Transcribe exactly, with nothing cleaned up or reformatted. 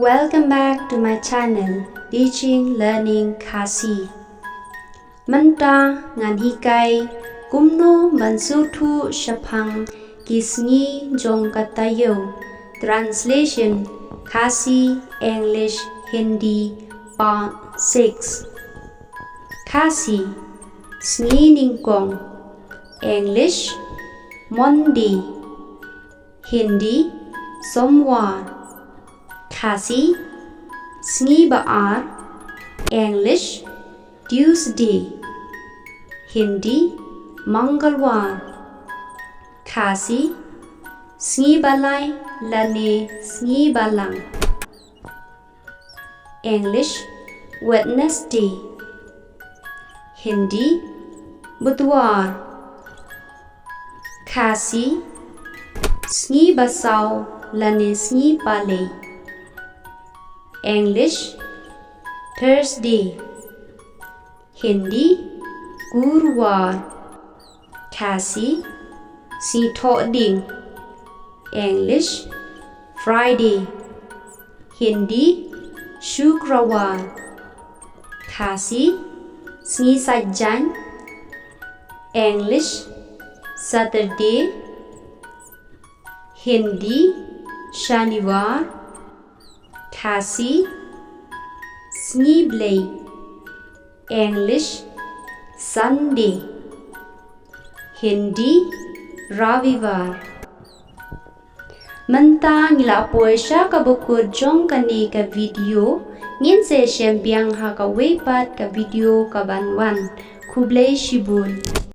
Welcome back to my channel, Teaching Learning Khasi. Mynta ngan hikai kumno ban sngewthuh shaphang ki sngi jong ka taïew. Translation: Khasi, English, Hindi. Part six. Khasi, sngi nyngkong. English: Monday. Hindi: Somwar. Khasi: Sngi ba ar. English: Tuesday. Hindi: Mangalwar. Khasi: Sngi ba lai lane Sngi Balang. English: Wednesday. Hindi: Budwar. Khasi: Sngi ba saw lane Sngi Palei. English: Thursday. Hindi: Gurwar. Khasi: Sngi Thohdieng. English: Friday. Hindi: Shukrawar. Khasi: Sngi Saitjaiñ. English: Saturday. Hindi: Shaniwar. Khasi: Sngi Blei. English: Sunday. Hindi: Ravivar. Mynta ngi la poi sha kaba kut jong kane ka video. Ngin sa ïashem biang ha kawei pat ka video kaban wan. Khublei shibun.